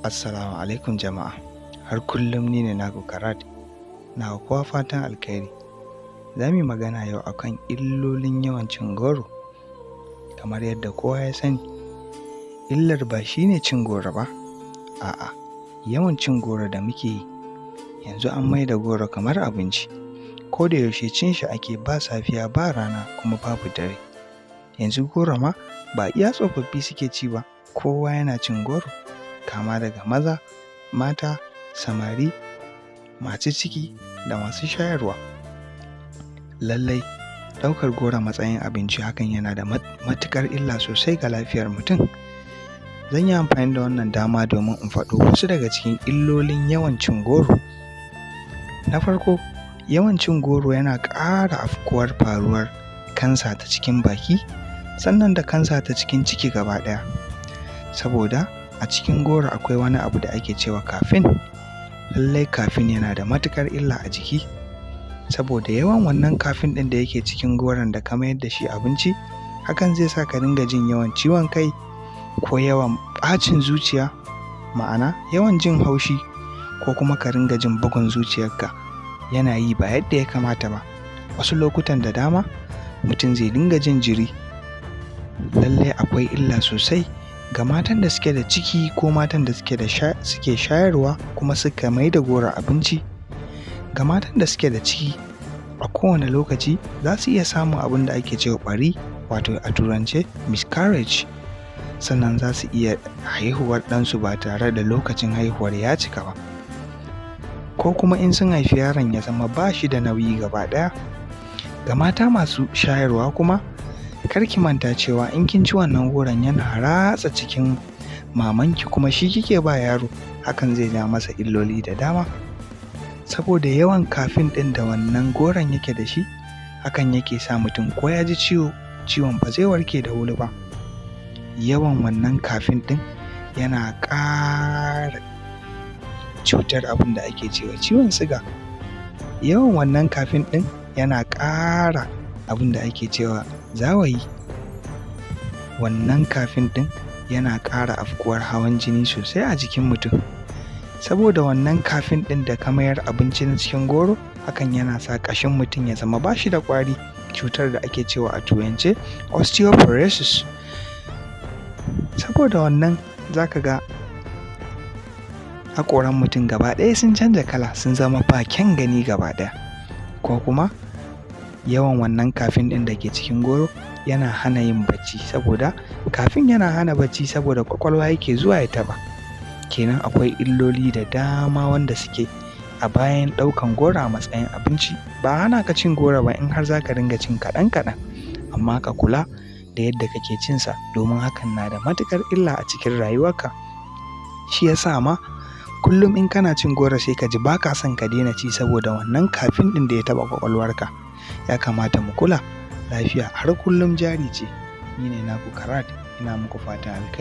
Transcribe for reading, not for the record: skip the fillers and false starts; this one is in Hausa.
Assalamu alaikum jama'a. Har kullum ni ne naku Karat, na kowa fatan alkhairi. Za mu yi magana yau akan illolin yawan cin goro. Kamar yadda kowa ya sani, illar ba shi ne cin goro ba, a'a, yawan cin goro da muke yi. Yanzu an maida goro kamar abinci, ko da yaushe cin shi ake, ba safiya ba rana kuma babu dare. Yanzu goro ma ba iya tsofaffi suke ci ba, kowa yana cin goro, kama daga maza, mata, samari, masu ciki da masu shayarwa. Lallai ɗaukar goro matsayin abinci hakan yana da matuƙar illa sosai ga lafiyar mutum. Zan yi amfani da wannan dama domin in faɗo wasu daga cikin illolin yawan cin goro. Na farko, yawan cin goro yana ƙara afkuwar faruwar kansa ta cikin baki, sannan da kansa ta cikin ciki gaba ɗaya. Saboda a cikin goro akwai wani abu da ake cewa caffeine. Lallai caffeine yana da matuƙar illa a jiki. Saboda yawan wannan caffeine ɗin da yake cikin goron da ka mayar da shi abinci, hakan zai sa ka dinga jin yawan ciwon kai ko yawan ɓacin zuciya, ma'ana yawan jin haushi, ko kuma ka ringa jin bugun zuciyarka yana yi ba yadda ya kamata ba. Wasu lokutan da dama mutum zai dinga jin jiri. Lallai akwai illa sosai ga matan da suke da ciki ko matan da suke shayarwa kuma suka maida goro abinci. Ga matan da suke da ciki, a kowane lokaci za su iya samun abin da ake cewa ɓari, wato a turance miscarriage. Sannan za su iya haihuwar ɗansu ba tare da lokacin haihuwar ya cika ba. Ko kuma in sun haifi yaron, ya zama ba shi da nauyi gaba ɗaya. Ga mata masu shayarwa kuma, kar ki manta cewa in kin ci wannan goron, yana ratsa cikin mamanki kuma shi kike ba yaro, hakan zai ja masa illoli da dama. Saboda yawan caffeine ɗin da wannan goron yake da shi, hakan yake sa mutum ko ya ji ciwo, ciwon ba zai warke da wuri ba. Yawan wannan caffeine ɗin yana ƙara cutar abin da ake cewa ciwon siga. Yawan wannan caffeine ɗin yana ƙara abin da ake cewa zawayi. Wannan caffeine ɗin yana ƙara afkuwar hawan jini sosai a jikin mutum. Saboda wannan caffeine ɗin da ka mayar abinci na cikin goro, hakan yana sa ƙashin mutum ya zama ba shi da ƙwari, cutar da ake cewa a turance osteoporosis. Saboda wannan, za ka ga haƙoran mutum gaba ɗaya sun canja kala, sun zama ba kyan gani gaba ɗaya. Ko kuma yawan wannan caffeine ɗin da ke cikin goro yana hana yin bacci, saboda caffeine yana hana bacci, saboda ƙwaƙwalwa yake zuwa ya taɓa. Kenan akwai illoli da dama wanda suke a bayan ɗaukan goro a matsayin abinci. Ba a hana ka cin goro ba in har za ka dinga cin kaɗan kaɗan, amma ka kula da yadda kake cinsa, domin hakan na da matuƙar illa a cikin rayuwarka. Shi ya sa ma kullum in kana cin goro, sai ka ji ba ka son ka daina ci, saboda wannan caffeine ɗin da ya taɓa ƙwaƙwalwarka. Ya kamata mu kula, lafiya har kullum jari ce. Ni ne naku Karat, ina muku fatan alkhairi.